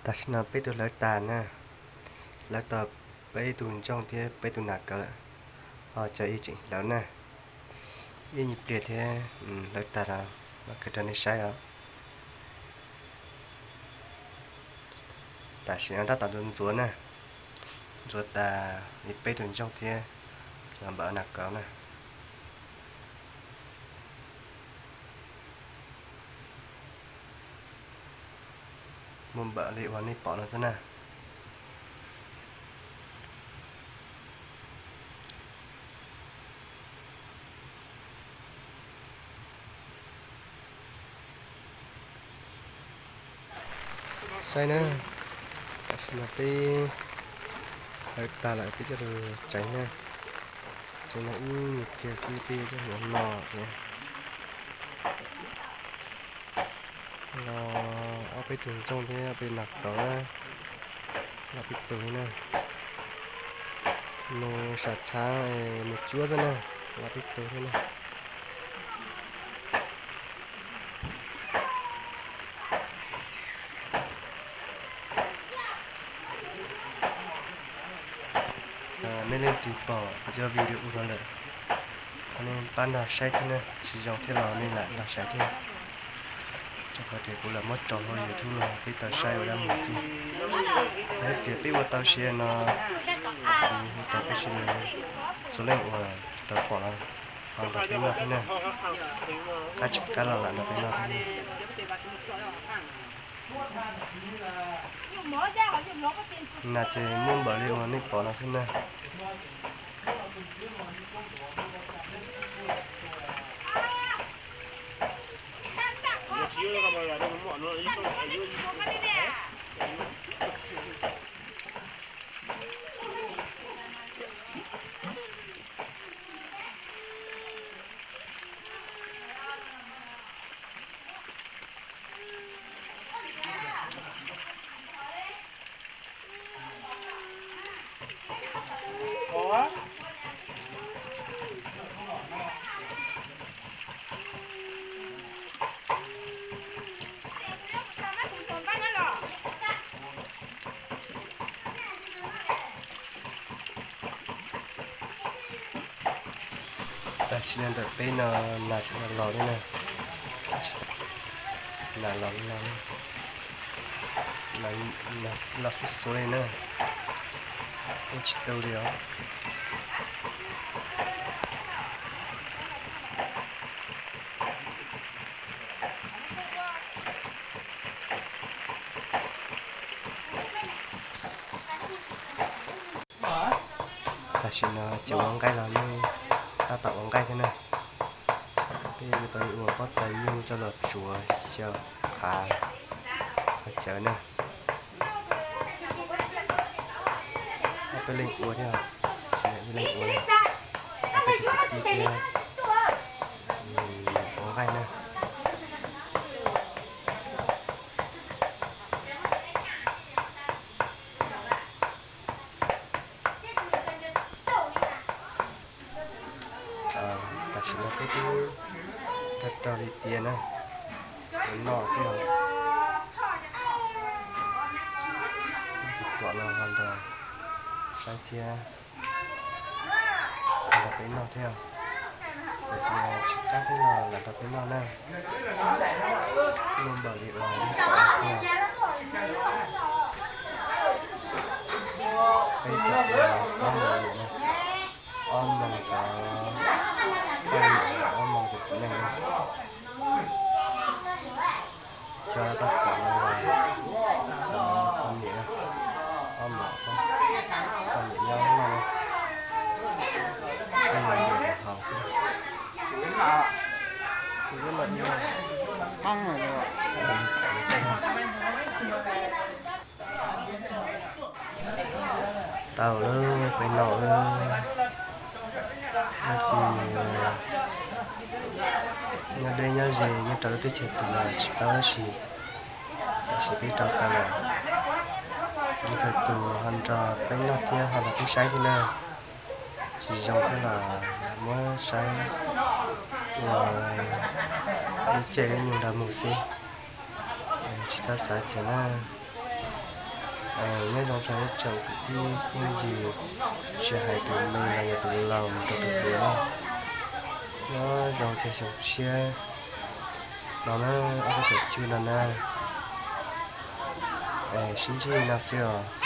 Tam sim no peb twb hlawv tas na, hlawv tau peb tug ntsooj thiab peb tug nas kawv lawm, ho cov ib tseem hlawv na. Ib nyuag pliag thiab hlawv tas los muab qhib rau nej saib os. Tam sim no tab tom ntxuav na, ntxuav tas li peb tug ntsooj thiab los npawm nas kawv na. Muaj npaum li uas nej pom no xwb na. Saib na, tam sim no peb hlawv tag lawm peb coj los tsev na. Tsev no ib nyuag pliag xwb peb coj los no thiab. Los ob peb tug ntsooj thiab peb nas kawv na, los peb tug thiab na. Mus sam tshav mus cuab xwb na, los peb tug thiab na. Nej leej twg pom kuv cov video no lawm, thov nej pab nrog saib thiab na, tsis zoo thiab los nej lam nrog saib thiab. Rau qhov tias kuv lam muab tso hauv YouTube no peb tau saib ua dab mus xwb. Yog tias peb ua tau siav no, kuv hu rau peb sawv daws txhua leej uas tau pom los ho nrog peb noj thiab na. Qab tsis qab los lam nrog peb noj thiab na. Nas ces muaj npaum li uas nej pom no xwb na. Tam sim no ntawm peb no nas tseem los thiab na. Nas los no, nas xib los kub xuav li na, ua tsis tau li os. Tam sim no cov ua nqaij los nej tab tom ua nqaij thiab na. Peb yuav tau ua pob taws nyuj coj los tsuav xyaw qhav los cawv na. Ob peb leej ua thiab, ib leej ua, ob peb tug kwv tij thiab ua nqaij na. Tam sim no peb twb rau rau li tiav na, ua noj xwb os. Tus tuam no ho nrog saib thiab, nrog peb noj thiab. Txawm tias tsis qab thiab los lam nrog peb noj na. Muaj npaum li uas nej pom no xwb os. Peb tam sim no ob moos na, ob moos cov poj niam, ob moos cov txiv neej na. Cov tab tom no cov poj niam na, ob moos poj niam nyob no, peb mus mus haus xwb. Tau lawm, peb noj lawm. Leej twg nyob deb nyob ze nyob rau lub teb chaws twg los tsis paub tab sis, tab sis peb rau tau lawm. Txhua leej txhua tus ho nrog peb noj thiab ho nrog peb saib thiab na. Tsis zoo thiab los muab saib ua lub caij lub nyoog nrog mus xwb, tsis txhob xav cas na. Nyob zoo txog ib tsoom kwv tij phooj ywg, tsis hais tus me los yog tus laus rau tus hluas na, nyob zoo txog xyoo tshiab no na, ob peb caug cuaj no na, sib ntsib no xwb os.